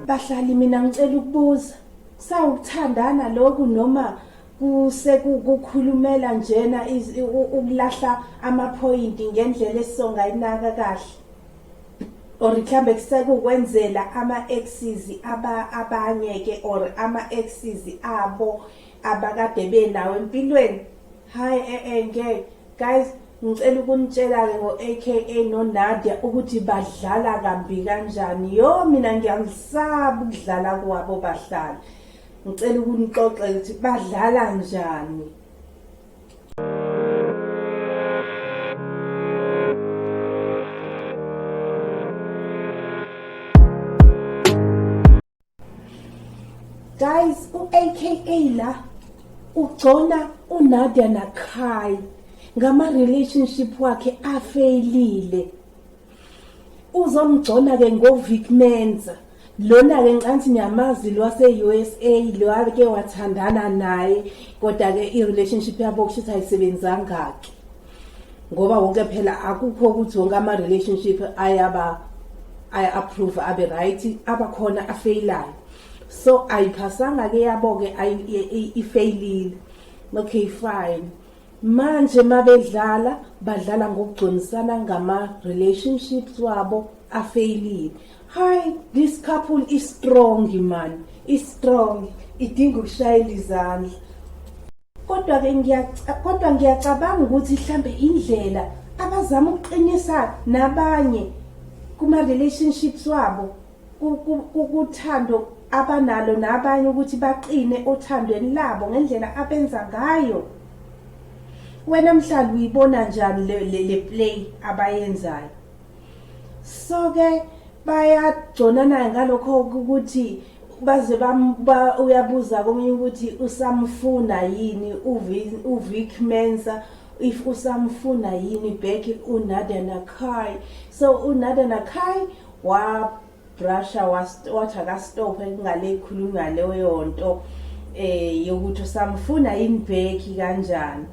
Bahlali, mina ngicela ukubuza, kusawukuthandana lokhu noma kusekukhulumela njena ukulahla amaphoyinti ngendlela esizongayinaka kahle, or mhlambe kusekukwenzela ama-exes abanye-ke or ama-exes abo abakade benawo empilweni? Hayi, e-e, ngeke guys. Ngicela ukunitshela-ke ngo-AKA noNadia ukuthi badlala kambi kanjani. Yo, mina ngiyakusaba ukudlala kwabo bahlali. Ngicela ukunixoxela ukuthi badlala njani. Guys, u-AKA la ugcona uNadia naKhai ngama relationship wakhe afeyilile. Uzomgcona ke ngoVic Menza. Lona ke ngicanthi niyamazi lwase USA, lo ake wathandana naye, kodwa ke i-relationship yabo kushuthi ayisebenzanga ke. Ngoba wonke phela akukho ukuthi wonke ama relationship ayaba aya-approve abe right, abakhona afeyilayo. So ayiphasanga ke yabo ke, ifeyilile. Okay, fine. Manje mabedlala, badlala ngokugconisana ngama relationships wabo afeyilile. Hi, this couple is strong man, is strong, idinga ukushayela izandla. Kodwa ke kodwa ngiyacabanga ukuthi mhlambe indlela abazama ukuqinisa nabanye kuma relationships wabo, kuthando abanalo nabanye, ukuthi baqine othandweni labo ngendlela abenza ngayo. Wena mhlali, uyibona njani le play abayenzayo? So ke bayagconana ngalokho ukuthi baze uyabuza komunye ukuthi usamfuna yini uVic Mensa, if usamfuna yini back uNadia Nakai. So uNadia Nakai wa brusha, wathi akastop ngale khulunywa leyo nto yokuthi usamfuna yini back kanjani.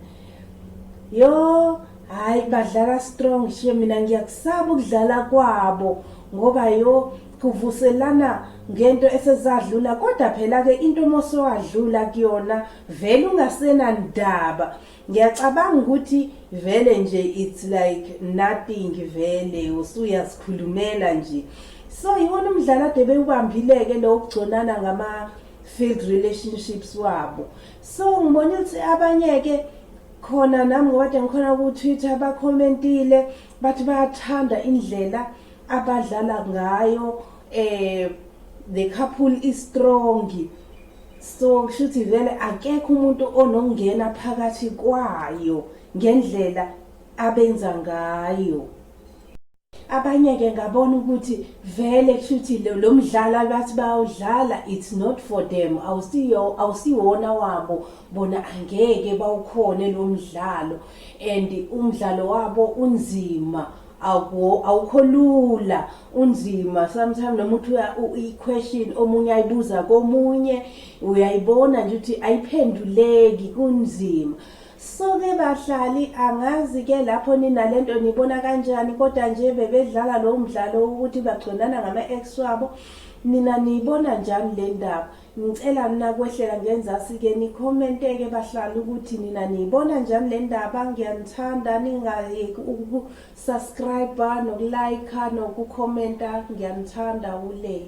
Yo, hayi, badlala strong she. Mina ngiyakusaba ukudlala kwabo ngoba yo, kuvuselana ngento esezadlula. Kodwa phela ke into mosowadlula kuyona vele ungasenandaba. Ngiyacabanga ukuthi vele nje it's like nothing, vele usuyazikhulumela nje. So iwona umdlalo ade bewubambile-ke lo ukugconana ngama failed relationships wabo. So ngibona ukuthi abanye-ke khona nami ngoba ngikhona ku-Twitter bakhomentile, bathi bayathanda indlela abadlala ngayo, the couple is strong. So kushuthi vele akekho umuntu onokungena phakathi kwayo ngendlela abenza ngayo. Abanye-ke ngabona ukuthi vele kushuthi lo mdlalo abathi bayawudlala, it's not for them, awusiyo, awusiwona wabo bona, angeke bawukhone lo mdlalo and umdlalo wabo unzima, awukho lula, unzima. Sometimes noma uthi i-question omunye ayibuza komunye, uyayibona nje ukuthi ayiphenduleki, kunzima. So ke bahlali, angazi ke lapho ninalento nibona kanjani, kodwa nje bebedlala lowo mdlalo ukuthi bagconana ngama-ex wabo. Nina niyibona njani le ndaba? Ngicela nakwehlela ngenzasi ke nikhomente-ke bahlali ukuthi nina niyibona njani le ndaba. Ngiyanithanda, ningayeki ukusubscribe nokulike nokukhomenta. Ngiyanithanda ule.